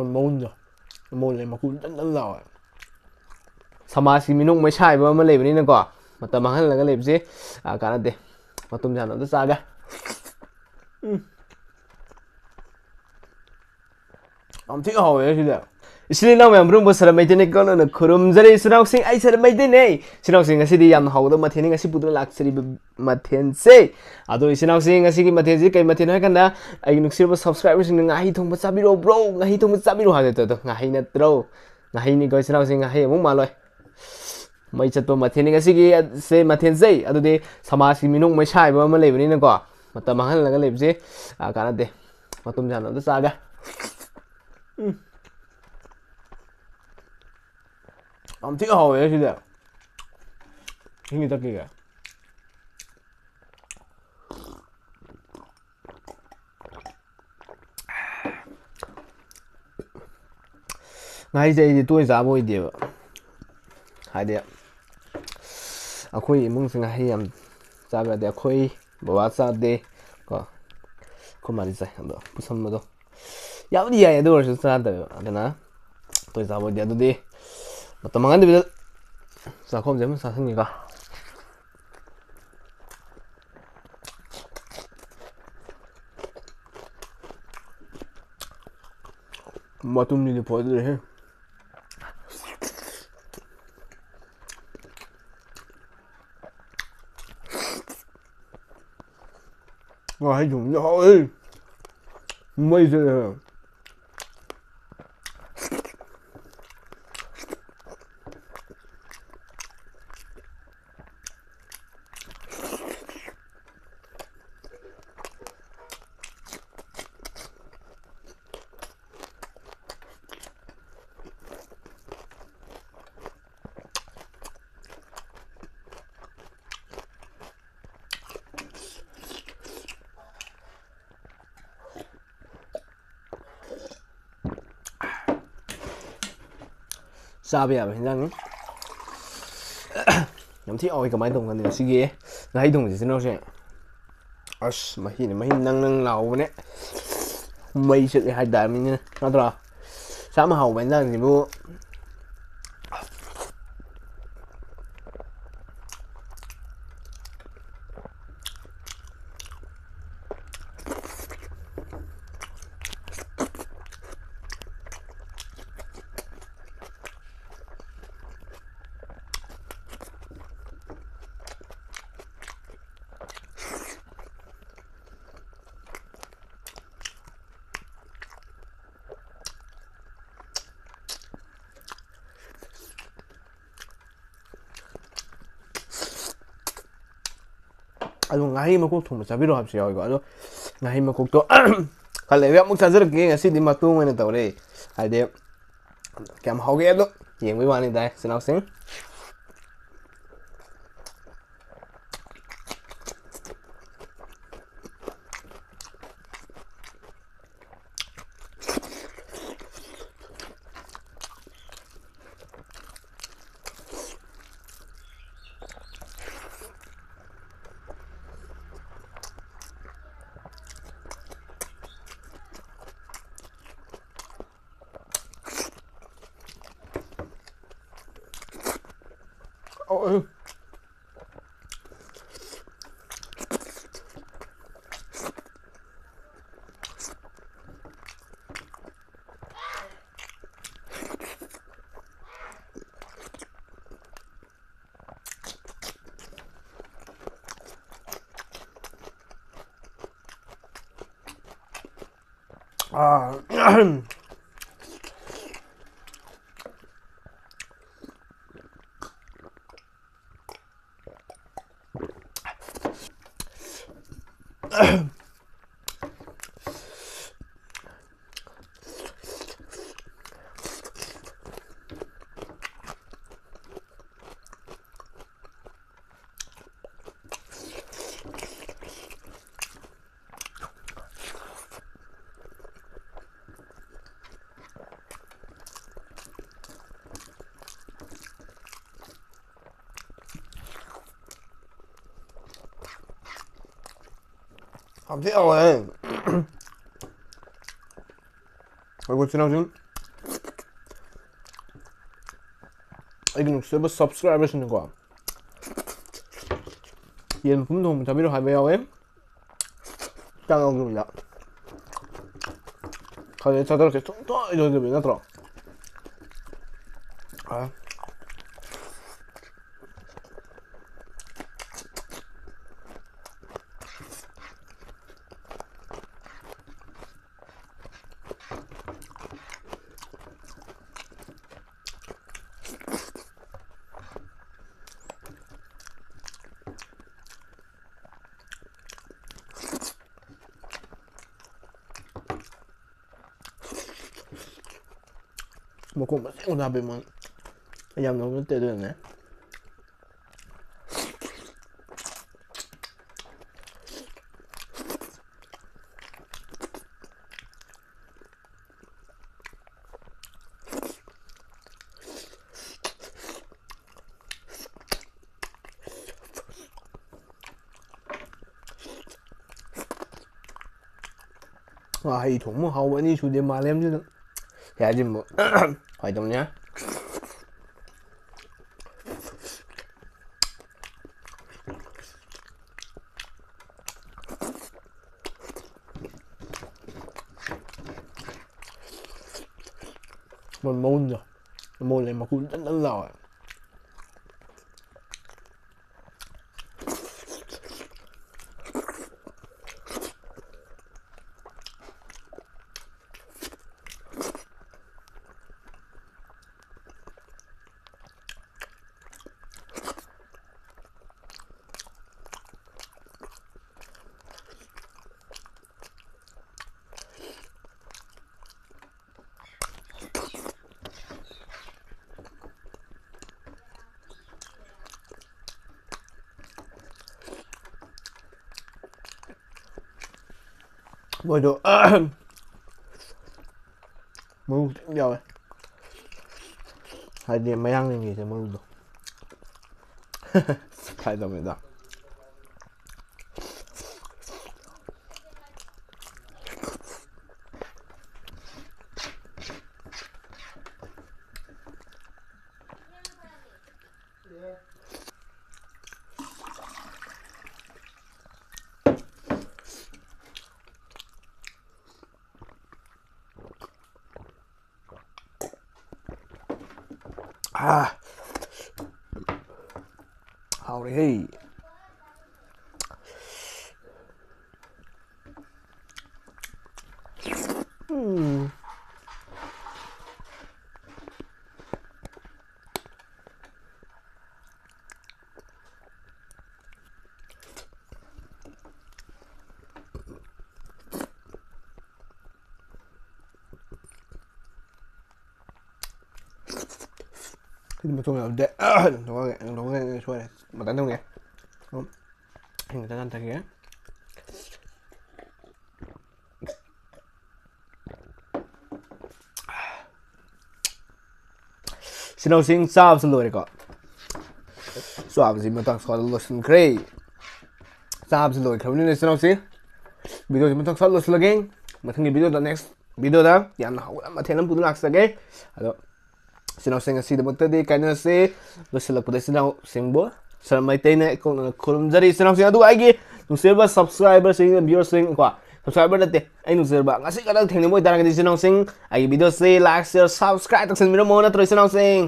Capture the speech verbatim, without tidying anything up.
ꯃꯎꯟꯗꯣ, ꯃꯎꯟ ꯂꯩ, ꯃꯀꯨ ꯗꯟ ꯗꯟ ꯂꯥꯎꯋꯦ꯫ ꯁꯃꯥꯖꯀꯤ ꯃꯤꯅꯣꯛ ꯃꯩꯁꯥ ꯍꯥꯏꯕ ꯑꯃ ꯂꯩꯕꯅꯤꯅꯀꯣ, ꯃꯇꯝ ꯃꯥꯡꯍꯜꯂꯒ ꯂꯩꯕꯁꯦ, ꯑ, ꯀꯥꯟꯅꯗꯦ꯫ ꯃꯇꯨꯝ ꯆꯥꯅ ꯑꯝꯇ ꯆꯥꯒꯦ꯫ ꯎꯝ꯫ ꯌꯥꯝ ꯊꯤ ꯍꯥꯎꯋꯦ ꯁꯤꯗꯤ꯫ ꯏꯆꯤꯜ ꯏꯅꯥꯎ ꯃꯌꯥꯝ ꯄꯨꯝꯅꯃꯛꯄꯨ ꯁꯔ ꯃꯩꯇꯩꯅ ꯀꯣꯟꯅꯅ ꯈꯨꯔꯨꯝꯖꯔꯤ꯫ ꯏꯆꯤꯜ ꯏꯅꯥꯎꯁꯤꯡ, ꯑꯩ ꯁꯔ ꯃꯩꯇꯩꯅꯦ꯫ ꯏꯆꯤꯜ ꯏꯅꯥꯎꯁꯤꯡ, ꯉꯁꯤꯗꯤ ꯌꯥꯝꯅ ꯍꯥꯎꯒꯗꯕ ꯃꯊꯦꯜꯅꯤ ꯉꯁꯤ ꯄꯨꯗꯨꯅ ꯂꯥꯛꯆꯔꯤꯕ ꯃꯊꯦꯜꯁꯦ꯫ ꯑꯗꯣ ꯏꯆꯤꯜ ꯏꯅꯥꯎꯁꯤꯡ, ꯉꯁꯤꯒꯤ ꯃꯊꯦꯜꯁꯤ ꯀꯩ ꯃꯊꯦꯜꯅꯣ ꯍꯥꯏ ꯀꯥꯟꯗ, ꯑꯩꯒꯤ ꯅꯨꯡꯁꯤꯔꯕ subscriberꯁꯤꯡꯅ ꯉꯥꯍꯩ ꯊꯣꯡꯕ ꯆꯥꯕꯤꯔꯣ bro, ꯉꯥꯍꯩ ꯊꯣꯡꯕ ꯆꯥꯕꯤꯔꯣ ꯍꯥꯏꯕ ꯅꯠꯇ꯭ꯔꯣ? ꯉꯥꯍꯩ ꯅꯠꯇ꯭ꯔꯣ? ꯉꯥꯍꯩꯅꯤꯀꯣ ꯏꯆꯤꯜ ꯏꯅꯥꯎꯁꯤꯡ, ꯉꯥꯍꯩ ꯑꯃꯨꯛ ꯃꯥꯜꯂꯣꯏ꯫ ꯃꯩ ꯆꯠꯄ ꯃꯊꯦꯜꯅꯤ ꯉꯁꯤꯒꯤ ꯁꯦ, ꯃꯊꯦꯜꯁꯦ꯫ ꯑꯗꯨꯗꯤ ꯁꯃꯥꯖꯀꯤ ꯃꯤꯅꯣꯛ ꯃꯩꯁꯥ ꯍꯥꯏꯕ ꯑꯃ ꯂꯩꯕꯅꯤꯅꯀꯣ, ꯃꯇꯝ ꯃꯥꯡꯍꯜꯂꯒ ꯂꯩꯕꯁꯦ, ꯑ, ꯀꯥꯟꯅꯗꯦ꯫ ꯃꯇꯨꯝ ꯆꯥꯅ ꯑꯝꯇ ꯆꯥꯒꯦ꯫ ꯎꯝ꯫ ꯌꯥꯝ ꯊꯤ ꯍꯥꯎꯋꯦ ꯁꯤꯗꯤ꯫ ꯏꯁꯤꯡ ꯊꯛꯈꯤꯒꯦ꯫ ꯉꯥꯍꯩꯁꯦ ꯑꯩꯗꯤ ꯇꯣꯏꯅ ꯆꯥꯕ ꯑꯣꯏꯗꯦꯕ꯫ ꯍꯥꯏꯗꯤ ꯑꯩꯈꯣꯏ ꯏꯃꯨꯡꯁꯦ ꯉꯥꯍꯩ ꯌꯥꯝ ꯆꯥꯕ ꯌꯥꯗꯦ꯫ ꯑꯩꯈꯣꯏ ꯕꯕꯥ ꯆꯥꯗꯦ ꯀꯣ, ꯑꯩꯈꯣꯏ ꯃꯥꯗꯤ ꯆꯥꯏ꯫ ꯑꯗꯣ ꯄꯨꯁꯟꯕꯗꯣ ꯌꯥꯕꯨꯗꯤ ꯌꯥꯏ, ꯑꯗꯨ ꯑꯣꯏꯔꯁꯨ ꯆꯥꯗꯕ꯫ ꯑꯗꯨꯅ ꯇꯣꯏꯅ ꯆꯥꯕ ꯑꯣꯏꯗꯦ꯫ ꯑꯗꯨꯗꯤ ꯃꯇꯝ ꯃꯥꯡꯍꯟꯗꯕꯤꯗ ꯆꯥꯛꯈꯣꯝꯁꯦ ꯑꯃ ꯆꯥꯁꯤꯟꯒꯦꯀꯣ꯫ ꯃꯇꯨꯝꯁꯤꯗꯤ ꯐꯖꯗ꯭ꯔꯦꯍꯦ꯫ ꯉꯥꯍꯩ ꯊꯣꯡꯕꯁꯦ ꯍꯥꯎꯋꯦ꯫ ꯃꯩ ꯆꯠꯂꯦ꯫ ꯆꯥꯕ ꯌꯥꯕ ꯍꯦꯟꯖꯥꯡꯅꯤ꯫ ꯌꯥꯝ ꯊꯤ ꯍꯥꯎꯋꯤ꯫ ꯀꯃꯥꯏꯅ ꯇꯧꯕꯅꯣ ꯈꯪꯗꯦ ꯉꯁꯤꯒꯤ ꯉꯥꯍꯩ ꯊꯣꯡꯕꯁꯤ ꯏꯆꯤꯟ ꯏꯅꯥꯎꯁꯦ꯫ ꯑꯁ, ꯃꯍꯤꯅꯦ, ꯃꯍꯤ ꯅꯪ ꯅꯪ ꯂꯥꯎꯕꯅꯦ꯫ ꯃꯩ ꯆꯠꯂꯦ ꯍꯥꯏꯇꯥꯔꯃꯤꯅꯦ, ꯅꯠꯇ꯭ꯔꯣ? ꯇꯥꯃ ꯍꯥꯎꯕ ꯏꯟꯖꯥꯡꯁꯤꯕꯨ꯫ ꯑꯗꯣ ꯉꯥꯍꯩ ꯃꯀꯣꯛ ꯊꯣꯡꯕ ꯆꯥꯕꯤꯔꯣ ꯍꯥꯏꯕꯁꯨ ꯌꯥꯎꯋꯤꯀꯣ꯫ ꯑꯗꯣ ꯉꯥꯍꯩ ꯃꯀꯣꯛꯇꯣ ꯈꯔ ꯂꯩꯔꯒ ꯑꯃꯨꯛ ꯆꯥꯖꯔꯛꯀꯦ꯫ ꯉꯁꯤꯗꯤ ꯃꯇꯣꯡ ꯑꯣꯏꯅ ꯇꯧꯔꯦ꯫ ꯍꯥꯏꯗꯤ ꯀꯌꯥꯝ ꯍꯥꯎꯒꯦ ꯑꯗꯣ ꯌꯦꯡꯕꯩ ꯋꯥꯅꯤꯗ, ꯏꯆꯤꯟ ꯏꯅꯥꯎꯁꯤꯡ꯫ ꯑꯥ꯫ ꯌꯥꯝ ꯊꯤ ꯍꯥꯎꯋꯦ꯫ ꯑꯩꯈꯣꯏ ꯏꯆꯤꯟ ꯏꯅꯥꯎꯁꯤꯡ ꯑꯩꯒꯤ ꯅꯨꯡꯁꯤꯕ subscriberꯁꯤꯡꯅꯀꯣ, ꯌꯦꯟ ꯃꯄꯨꯝ ꯊꯣꯡꯕ ꯆꯥꯕꯤꯔꯣ ꯍꯥꯏꯕ ꯌꯥꯎꯋꯦ꯫ ꯆꯥꯛ ꯌꯥꯎꯗꯕꯤꯗ꯫ ꯈꯪꯗꯦ, ꯆꯥꯊꯔꯛꯀꯦ ꯁꯨꯡꯇꯣꯏ ꯇꯣꯏꯗꯕꯤ ꯅꯠꯇ꯭ꯔꯣ? ꯑ꯫ ꯃꯈꯣꯡ ꯃꯁꯦꯡ ꯎꯅꯕꯤ ꯃꯣꯏ꯫ ꯌꯥꯝ ꯅꯧꯕ ꯅꯠꯇꯦ ꯑꯗꯨꯅꯅꯦ꯫ ꯉꯥꯍꯩ ꯊꯣꯡꯕ ꯍꯥꯎꯕ ꯑꯅꯤ ꯁꯨꯗꯦ ꯃꯥꯂꯦꯝꯁꯤꯗ꯫ ꯌꯥꯁꯤꯟꯕ ꯐꯥꯏꯗꯧꯅꯦ꯫ ꯃꯣꯏ ꯃꯎꯟꯗꯣ꯫ ꯃꯣꯏ ꯂꯩ ꯃꯀꯨ ꯗꯟ ꯗꯟ ꯂꯥꯎꯋꯦ꯫ ꯃꯣꯏꯗꯣ ꯃꯔꯨ ꯈꯤꯇꯪ ꯌꯥꯎꯋꯦ꯫ ꯍꯥꯏꯗꯤ ꯃꯌꯥꯡꯁꯤꯡꯒꯤꯁꯦ ꯃꯔꯨꯗꯣ꯫ ꯐꯥꯏꯗꯧꯅꯤꯗ꯫ ꯑꯥ, ꯍꯥꯎꯔꯦꯍꯦ꯫ ꯎꯝ꯫ ꯁꯤꯗꯤ ꯃꯇꯣꯡ ꯌꯥꯎꯗꯦ꯫ ꯂꯧꯊꯣꯛꯑꯒꯦ, ꯂꯧꯊꯣꯛꯑꯒꯦ, ꯁꯣꯏꯔꯦ꯫ ꯃꯊꯪ ꯊꯣꯡꯒꯦ꯫ ꯎꯝ꯫ ꯏꯁꯤꯡ ꯈꯤꯇꯪ ꯍꯟꯊꯒꯦ꯫ ꯏꯆꯤꯟ ꯏꯅꯥꯎꯁꯤꯡ, ꯆꯥꯕꯁꯨ ꯂꯣꯏꯔꯦꯀꯣ꯫ ꯆꯥꯕꯁꯤ ꯃꯇꯥꯡ ꯁ꯭ꯋꯥꯏꯗ ꯂꯣꯏꯁꯤꯟꯈ꯭ꯔꯦ꯫ ꯆꯥꯕꯁꯤ ꯂꯣꯏꯈ꯭ꯔꯕꯅꯤꯅ ꯏꯆꯤꯟ ꯏꯅꯥꯎꯁꯤ, videoꯁꯤ ꯃꯇꯥꯡ ꯁ꯭ꯋꯥꯏꯗ ꯂꯣꯏꯁꯤꯜꯂꯒꯦ꯫ ꯃꯊꯪꯒꯤ videoꯗ, next videoꯗ ꯌꯥꯝꯅ ꯍꯥꯎꯕ ꯃꯊꯦꯜ ꯑꯃ ꯄꯨꯗꯨꯅ ꯂꯥꯛꯆꯒꯦ꯫ ꯑꯗꯣ ꯏꯆꯤꯟ ꯏꯅꯥꯎꯁꯤꯡ, ꯉꯁꯤꯗꯃꯛꯇꯗꯤ ꯀꯥꯏꯅꯔꯁꯤ꯫ ꯂꯣꯏꯁꯤꯜꯂꯛꯄꯗ ꯏꯆꯤꯟ ꯏꯅꯥꯎꯁꯤꯡꯕꯨ ꯁꯔ ꯃꯩꯇꯩꯅ ꯏꯀꯣꯛꯅꯅ ꯈꯨꯔꯨꯝꯖꯔꯤ꯫ ꯏꯆꯤꯟ ꯏꯅꯥꯎꯁꯤꯡ, ꯑꯗꯨꯒ ꯑꯩꯒꯤ ꯅꯨꯡꯁꯤꯔꯕ subscriberꯁꯤꯡ, viewerꯁꯤꯡ ꯀꯣ, subscriber ꯅꯠꯇꯦ, ꯑꯩ ꯅꯨꯡꯁꯤꯔꯕ ꯉꯁꯤ ꯈꯛꯇꯪ ꯊꯦꯡꯅꯕ ꯑꯣꯏꯇꯥꯔꯒꯗꯤ ꯏꯆꯤꯟ ꯏꯅꯥꯎꯁꯤꯡ, ꯑꯩꯒꯤ videoꯁꯤ like, share, subscribe ꯇꯧꯁꯟꯕꯤꯔꯝꯃꯣ, ꯅꯠꯇ꯭ꯔꯣ ꯏꯆꯤꯟ ꯏꯅꯥꯎꯁꯤꯡ?